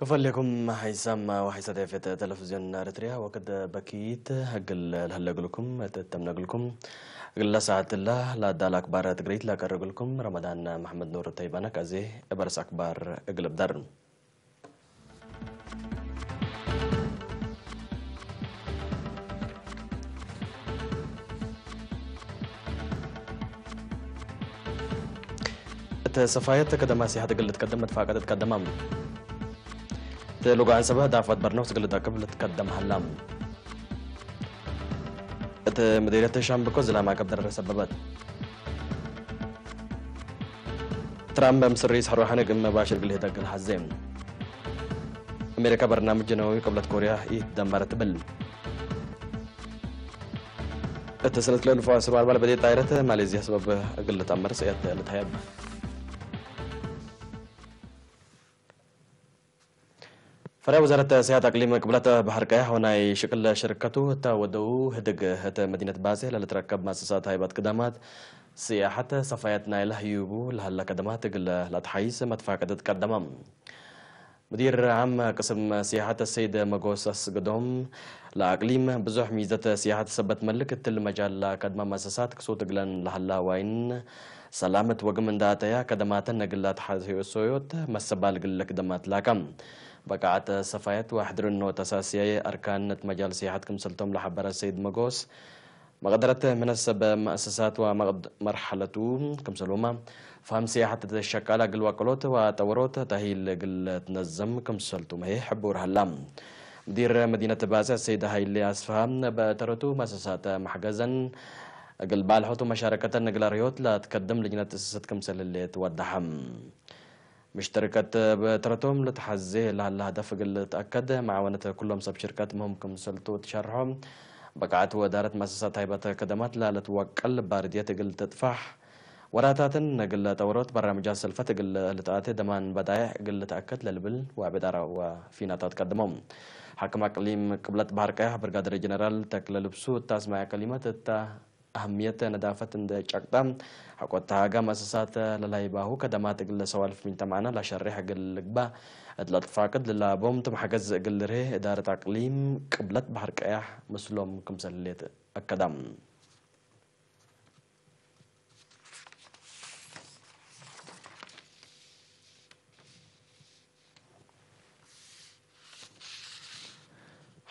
ፈለኩም ሓይሳም ወሓይሳ ቴፌት ቴሌቪዝዮን ኤርትርያ ወቅድ በኪት እግል ለህለግልኩም እተተምነግልኩም እግል ለሰዓትላ ላዳል ኣክባር ትግሪት ላቀረግልኩም ረመዳን መሐመድ ኑር ተይባና ካዜ እበርስ ኣክባር እግል ብዳር። እተ ሰፋየት ከደማ ሲያት እግል ትቀደም መትፋቀደት ቀደማም። እተ ልጓዕን ሰበህ ዳፋት በርነውስ እግል ዳቅብ ልትቀደም ሃላም። እተ ምዴርየት ሻምብኮ ዝላማ ከብ ደረረ ሰበበት። ትራምፕ ምስሪ ይስሕሩ ሓነግ መባሽር እግል ሄደግል ሓዜ። ኣሜሪካ በርናምጅ ጀነዊ ቅብለት ኮርያ ይትደመር ትብል። እተ ስለት ክለልፎ ስሩ ኣልባል በዴት ጣይረት ማሌዝያ ሰበብ እግል ልታመር ስያት ልትሃየብ። ፈሪያ ወዛረት ስያት ኣቅሊም ቅብለት ባህር ቀያሕ ወናይ ሽቅል ሽርከቱ እታ ወደኡ ህድግ እተ መዲነት ባዜ ለልትረከብ ማሰሳት ሃይባት ክዳማት ስያሓት ሰፋየት ናይ ለህዩቡ ለሃላ ከደማት እግል ላትሓይስ መትፋቀደት ቀደማ። مدير عام قسم سياحة السيد مغوس أسقدوم لأقليم بزوح ميزة سياحة سبت ملك التل مجال كدما مؤسسات كسوت قلن لهلا وين سلامة وقم من داتيا كدمات نقلات حاسيو سويوت مسبال قلك دمات لاكم بقعت سفايت وحضر النوت أساسية أركان مجال سياحة كم سلتم لحبر السيد مغوس مقدرة من السبب مؤسسات ومقد مرحلة كم سلوما فهم سياحة الشكالة قل وقلوت وطوروت تهيل قل تنظم كم سلتم هي حبور هلام مدير مدينة بازة السيد هايلي أسفها بترتو مؤسسات محجزا قل بالحوت ومشاركة نقل ريوت لا تقدم لجنة السياسة كم سلليت ودحم مشتركة بترتهم لتحزي لها الهدف قل تأكد معاونة كلهم سب شركات مهم كم سلتو تشرحهم بقعت ودارت مؤسسات هيبة كدمات لا لتوكل باردية قل تدفح وراتاتن نقل تورط برامج سلفت قل لتآتي دمان بدايع قل تأكد للبل وبدارة وفينا تتقدمهم حكم أقليم قبلت بحر قيح برقادر جنرال تكل لبسو تاسمع كلمة التا أهمية ندافة عند شقطة حقوق تهاجم مؤسسات للايباهو كدمات قل سوالف من تمعنا لا شريح قل لقبة اتلتفاقد للابوم تم حجز قل ريه إدارة أقليم قبلت بحر قيح مسلوم كمسليت أكدام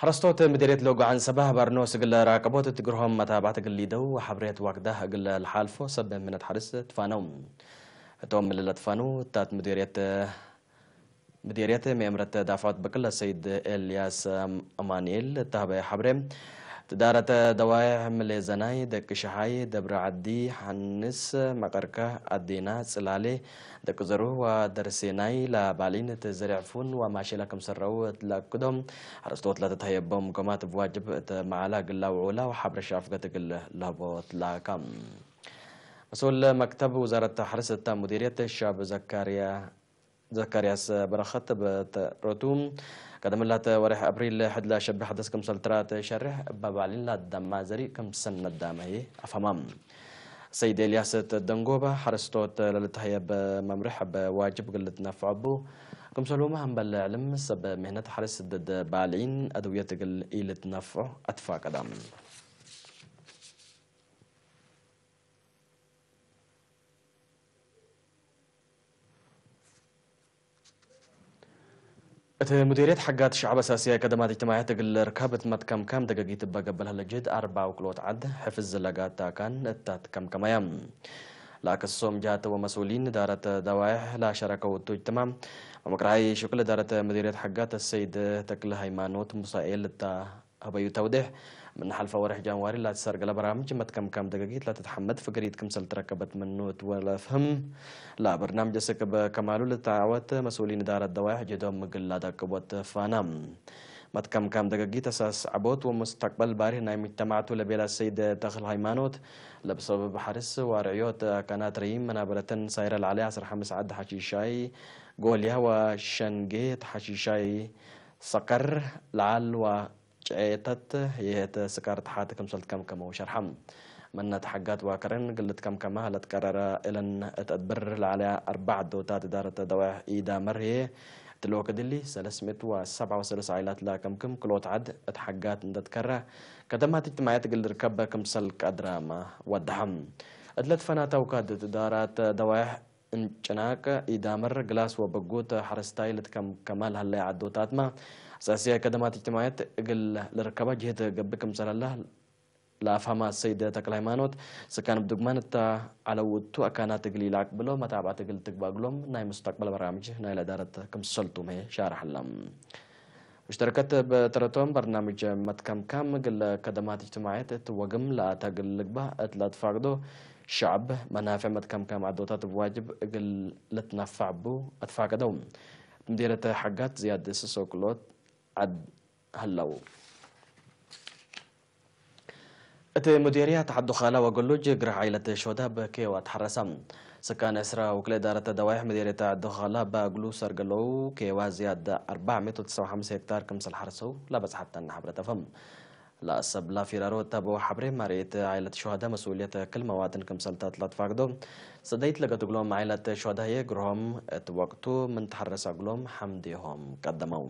حرستوت مديرية لوغو عن سبه برنو سقل راقبوت تقرهم متابعة قل ليدو وحبريت واقده قل الحالفو سبه من تحرس تفانو توم اللي تفانو تات مديرية مديرية ميمرة دافعت بكل السيد إلياس أمانيل تابع حبري تدارة دوايع مليزناي دك شحاي دبر عدي حنس مقركة أدينا سلالي دك زرو ودرسيناي لا بالين تزرع فون وماشي لكم سرو تلاكدهم حرستوت لا تتهيبهم قمات بواجب معلا قلا وعلا وحبر شافقة قل لابوت لاكم مسؤول مكتب وزارة حرس التام مديرية الشاب زكريا ዘካርያስ በረኸት በተረቱ ቀደም ላት ወርሒ ኣፕሪል ሕድላ ሸቢ ሓደስ ክምሰል ትራ ተሸርሕ እባ ባዕሊን ላዳማ ዘሪእ ከም ሰነዳመ ኣፈማም ሰይድ ኤልያስ ተደንጎባ ሓረስቶት ለልትሃየብ መምርሕ በዋጅብ ግልት ነፍዐቡ ክምሰሉ መሃንበል ዕልም ሰብ ምህነት ሓረስ ድድ ባልዒን ኣድውየት ግል ኢልት ነፍዑ ኣትፋቀዳም እቲ ሙዲርየት ሓጋት ሸዕብ ኣሳስያ ከደማት እጅትማዕያት እግል ርካብ እት መትከምካም ደገጊት በገበል ሀለጅት ኣርባ ውክሎት ዓድ ሕፍዝ ዝለጋት ታካን እታት ከምከማያ ላክሶም ጃተ ወመስኡሊን እዳረት ደዋይሕ ላሸረከውቱ እጅትማዕ ወምቅራይ ሽኩል እዳረት ሙዲርየት ሓጋት ሰይድ ተክለ ሃይማኖት ሙሳኤል እታ هبيو توضيح من حلفة ورح جانواري لا تسرق لبرامج متكم كام دقيقة لا تتحمد فقريت كم سل تركبت منه ولا فهم لا برنامج سكب كمالو للتعوت مسؤولين إدارة الدوائح جدهم مقل لا دقبوت فانا متكم كام دقيقة أساس عبوت ومستقبل باري ناي مجتمعات ولا بلا السيد داخل هايمانوت لبسبب حرس ورعيوت كانت ريم منابرة سايرة العلي عصر حمس عد حشيشاي قوليا وشنقيت حشيشاي سقر العال و ጨየተት የህተ ስካር ተሓት ክምሰልት ከምከመው ሸርሓም። መነት ሓጋት ዋከረን ግልት ከምከማ ለትቀረረ እለን እት ኣድብር ለዓለያ ኣርባዕ ዶታት እዳረት ደዋሕ ኢዳ መርሄ ትልወ ክድሊ ሰለስሜት ወሰብዓ ወሰለስተ ዓይላት ላከምክም ክልኦት ዓድ እት ሓጋት እንደትከረ ከተማቲት ማየት ግል ርከብ ክምሰል ቀድራማ ወድሓም። እትለት ፈናታው ካድት ዳራት ደዋያሕ እንጭናቅ ኢዳምር ግላስ ወበጉት ሓረስታይ ልትከም ከማል ሃላይ ዓዶታትማ ሰስየ ከደማቲት ማየት እግል ልርከባ ጅህት ገብእ ክምሰለላ ለአፋማ ሰይድ ተክለ ሃይማኖት ስካን ብድግማን እታ ዓለውቱ አካናት እግል ይላቅ ብሎ መታብዓት እግል ትግባግሎም ናይ ሙስተቅበል በራምጅ ናይ ለዳረት ክምሰልቱ መሄ ሻርሐላ። ሙሽተረከት በተረቶም በርናምጅ መትከምካም ግለ ከደማት እጅትማዕየት እት ወግም ለአታ ግል ልግባ እት ለትፋቅዶ ሸዕብ መናፍዕ መትከምካም አዶታት ብዋጅብ እግል ልትነፋዕ ቡ አትፋቀደው። እት ምዴረተ ሐጋት ዝያድ ስሶ ክሎት አድ ሀለው። እቲ ሙዴርያ ተሓዶ ኻላ ወገሉጅ ግራሕ ዓይለት ሾዳ በኬዋ ተሓረሳ። ስካን ዕስራ ውክለ ዳረተ ደዋይሕ ሙዴርያ ተሓዶ ኻላ በእግሉ ሰርገለው ኬዋ ዝያድ ኣርባዕ ሚእቲ ወትሰባ ሓምስ ሄክታር ክምሰል ሓርሰው ላበጽሓተን ሓብረ ጠፈም። ላሰብ ላፊራሮ እታ በዋ ሓብሬ ማርኤት ዓይለት ሸሃዳ መስኡልየት ክል መዋጥን ክምሰል ታትላት ፋግዶ ሰደይት ለገትግሎም ዓይለት ሸሃዳየ ግርሆም እቲ ወቅቱ ምን ተሓረሳ ግሎም ሓምዴሆም ቀደመው።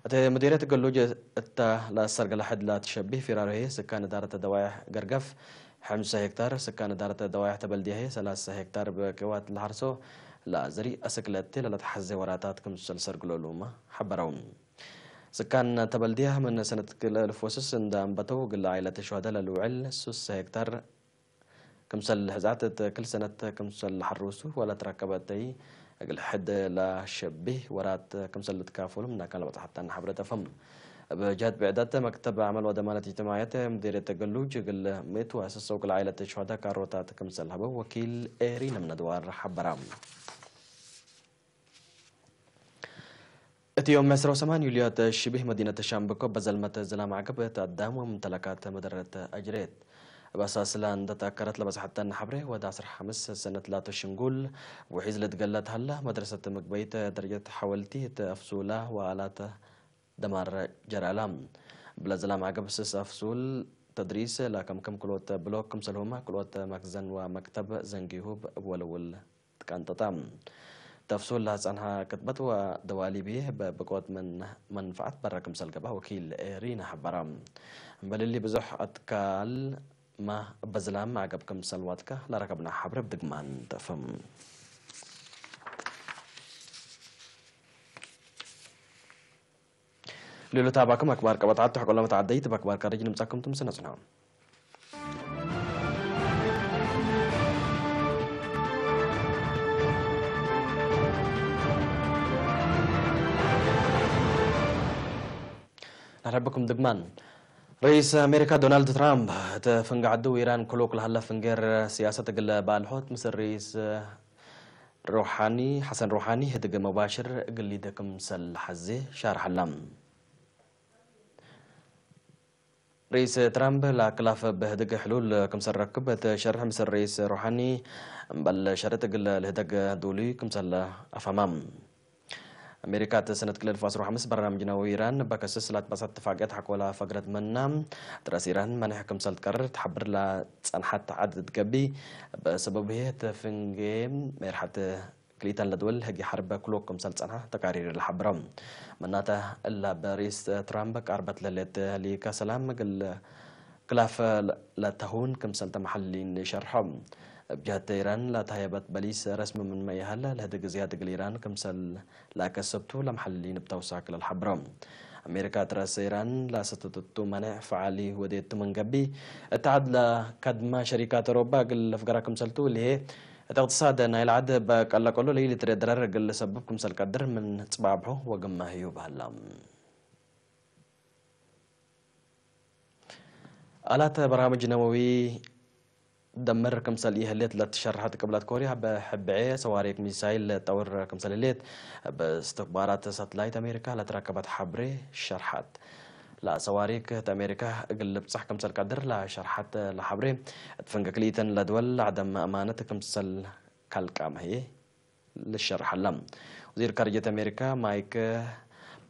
እቲ ሙዲርየት ገሉጅ እታ ለሰርገለ ሕድ ላትሸቢህ ፊራርሄ ስካን እዳረተ ደዋያሕ ገርገፍ ሐምሳ ሄክታር፣ ስካን እዳረተ ደዋያሕ ተበልዲያሄ ሰላሳ ሄክታር ብቅዋት ለሐርሶ ላዝሪ አስክለቴ ለለተሐዜ ወራታት ክምሰል ሰርግሎሉማ ሐበረው። ስካን ተበልዲያ ምን ሰነት ክለ ልፎስስ እንዳ አንበተው ግለ ዓይለት ሸዋደ ለልውዕል ሱስ ሄክታር ክምሰል ሕዛት እት ክል ሰነት ክምሰል ሐሩሱ ወላ ትረከበተይ እግል ሕድ ለሸቢህ ወራት ክምሰል ልትካፈሉ ምናካል በጽሐተን ሐብረ ጠፈም። እብ ጀህት ብዕደት መክተብ አመል ወደማነት እጅትማዕየት ሙዲርየት ገሉጅ እግል ምእት ወአሰሰው ክል ዓይለት ሸዋዳ ካሮታት ክምሰል ሀበው ወኪል ኤሪ ነምነድዋር ሐበራ። እቲ ዮም ዕስራ ወሰማን ዩልዮ እተ ሽቢህ መዲነት ሻምብኮ በዘልመተ ዝላም ዓገብ እተ አዳም ወምተለካት መደረት አጅሬት። እብ አሳስላ እንደተአከረት ለበጽሐተን ሐብሬ ወደ አስራ ሐምስ ሰነት ላቶ ሽንጉል ውሒዝ ልትገለት ሀላ መድረሰት ምግበይት ደረጀት ሐወልቲ እተ አፍሱላ ወአላት ደማር ጀራላ። ብለ ዝላም ዓገብ ስስ አፍሱል ተድሪስ ላከምከም ክሎት ብሎክ ክምሰልሁማ ክሎት መክዘን ወመክተብ ዘንጊሁብ እብ ወለውል ትቃንጠጣ። ተፍሱል ላጸንሐ ክትበት ወደዋሊቢ በብቆት ምን መንፈዓት በረ ክምሰል ገባ ወኪል ኤሪና ሐበራ። እምበልሊ ብዙሕ አትካል ማ በዝላም አገብ ክምሰል ዋትካ ለረከብና ሐብረ ብድግማን ተፍም። ሌሎት አባኩም አክባር ቀበጣት ተሕቆሎም ተዓደይት በአክባር ካረጅ ንምጻኩም ትምስነጽና። ናረብኩም ድግማን። ርኢስ አሜሪካ ዶናልድ ትራምፕ፣ እቲ ፍንጋዕዱ ኢራን ክሉቅ ለሃለ ፍንጌር ሲያሰት እግለ ባልሖት ምስል ርኢስ ሩሓኒ፣ ሐሰን ሩሓኒ ህድግ መባሽር እግል ሊደ ክምሰል ሐዜ ሻርሐላ። ርኢስ ትራምፕ ለክላፍ ብህድግ ሕሉል ክምሰል ረክብ እት ሸርሕ ምስል ርኢስ ሩሓኒ እምበል ሸርጥ እግል ልህደግ ዱሉይ ክምሰል አፋማም። አሜሪካ እት ሰነት ክልል ፋስሮ ሐምስ በርናምጅ ናዊ ኢራን በከስስ ላትባሳት ትፋቅያት ሐቆላ ፈግረት መና ድረስ ኢራን መነሕ ክምሰል ትቀርር ትሐብር ላጸንሓት ዓድ ትገቢ በሰበብ ህየት ፍንጌ ሜርሓት ክልኢተን ለድወል ህጊ ሐርበ ክሎ ክምሰል ጸንሓ ተቃሪር ለሐብረ። መናተ እላ በሪስ ትራምፕ ቃርበት ለሌት ሊካ ሰላም እግል ክላፈ ለተሁን ክምሰል ተመሐሊን ሸርሖ። እብ ጀህት ኢራን ለተሃየበት በሊስ ረስሚ ምን መይሃል ለህድግ ዝያድ እግል ኢራን ክምሰል ላከሰብቱ ለመሐሊን ብተውሳክ ለልሐብሮ። አሜሪካ ትረስ ኢራን ላሰተተቱ መኔዕ ፈዓሊ ወዴቱ ምን ገቢ እት ዓድ ለከድማ ሸሪካት አውሮፓ እግል ለፍገራ ክምሰልቱ ልሄ እት እቅትሳድ ናይ ለዓድ በቀለቀሎ ለይልትሬ ድረር እግል ለሰብብ ክምሰል ቀድር ምን ጽባብሖ ወግማ ህዩ በህላ። አላት በርሃምጅ ነወዊ ደምር ክምሰል ኢህሌት ለትሸርሐት ቅብለት ኮርያ በሕብዔ ሰዋሪክ ሚሳይል ጠውር ክምሰል ህሌት በስትክባራት ሳትላይት አሜሪካ ለትረከበት ሐብሬ ሸርሐት። ለሰዋሪክ እት አሜሪካ እግል ልብጻሕ ክምሰል ቀድር ለሸርሐት ለሐብሬ እት ፍንግ ክልኢተን ለድወል ለዐደም አማነት ክምሰል ካልቃም ህዬ ልሸርሐላ። ወዚር ካርጀት አሜሪካ ማይክ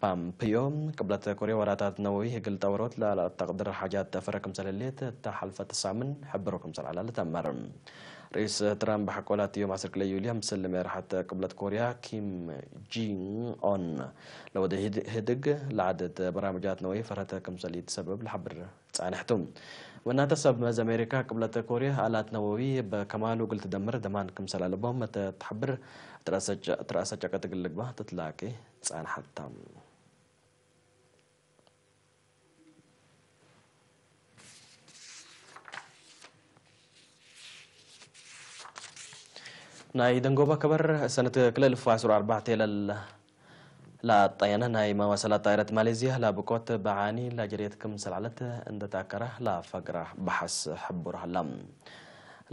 ፓምፕዮ ቅብለት ኮርያ ወራታት ነወዊ ህግል ጠወሮት ላላ ተቕድር ሓጃት ተፈረ ክምሰለሌት ተሓልፈት ሳምን ሕብሮ ክምሰል ዓላለ ተመር። ርእስ ትራምፕ ብሓቆላት እዮም ዓሰርተ ክልተ ዩልያ ምስል መራሕት ቅብለት ኮርያ ኪም ጂንግ ኦን ለወደ ህድ-፣ ህድግ ለዓደት በራምጃት ነወይ ፈረተ ክምሰል ይትሰበብ ለሓብር ጻንሕቱ። ወናተ ሰብ መዝ ኣሜሪካ ቅብለት ኮርያ ኣላት ነወዊ በከማሉ ግል ትደምር ደማን ክምሰል ኣለቦም መተ ትሓብር ትራሰጨ-፣ ትራሰጨቀ ትግልግባ ትትላቂ ጻንሓታ። ናይ ደንጎባ ከበር ሰነት ክልል ፋሱር ኣርባዕተ ለል ላጣየነ ናይ መዋሰላት ጣይረት ማሌዝያ ላብቆት ብዓኒ ላጅሬት ክምሰል ዓለት እንደታከረ ላፈግራ ባሓስ ሕቡር ሃላ።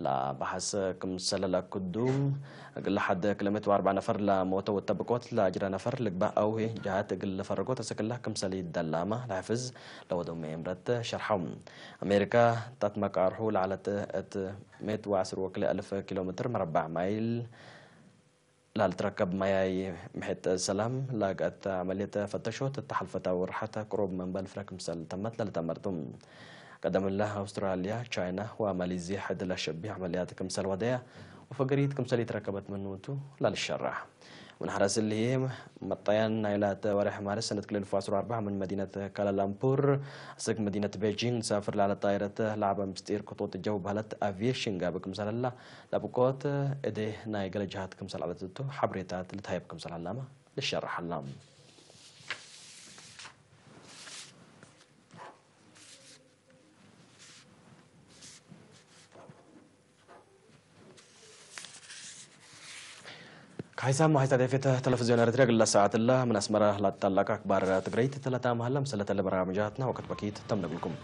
ላባሓስ ክምሰለ ላኩዱ እግል ሓደ ክልተ ሚእቲ ወኣርባዓ ነፈር ላሞተ ወተብቆት ላጅራ ነፈር ልግባ ኣውሂ ጃሃት እግል ለፈረጎ ተሰክላ ክምሰል ይደላማ ላሕፍዝ ለወደው መምረት ሸርሓው። ኣሜሪካ ታት መቃርሑ ለዓለት እት ሜት ወዓስር ወክልተ ኣልፍ ኪሎ ሜትር መረባዕ ማይል ላልትረከብ ማያይ ምሕጥ ሰላም ላጋት ዓመልየት ፈተሾት ተሓልፈታ ወርሓት ቅሩብ መንበል ፍረ ክምሰል ተመት ለልተመርቱ። ቀደምላ ኣውስትራልያ፣ ቻይና ወማሌዝያ ሕድል ኣሸቢ ዓመልያት ክምሰል ወደያ ወፈገሪት ክምሰል ይትረከበት ምንውቱ ላልሸራሕ። ምን ሓረስ እልሂ መጣያን ናይላት ወርሒ ማርስ ሰነት ክልል ፋሱር ኣርባዕ ምን መዲነት ካላላምፑር ኣስክ መዲነት ቤጂንግ ሳፍር ላለ ጣይረት ለዓበ ምስጢር ክጦጥ ጀው ባህለት ኣቪዬሽን ጋብ ክምሰለላ ላብቆት እዴ ናይ ገለ ጅሃት ክምሰል ዓለትቱ ሓብሬታት ልትሃይብ ክምሰል ሃላማ ልሸራሕ ሃላ። ካይሳ ማይታ ደፊት ቴሌቪዝዮን ኤርትራ ግላ ሰዓት ላ ምን ኣስመራ ላታላቃ ኣክባር ትግረይት ተለታ መሃላ ምሰለተ ለበራ መጃትና ወቅት በኪት ተምነግልኩም።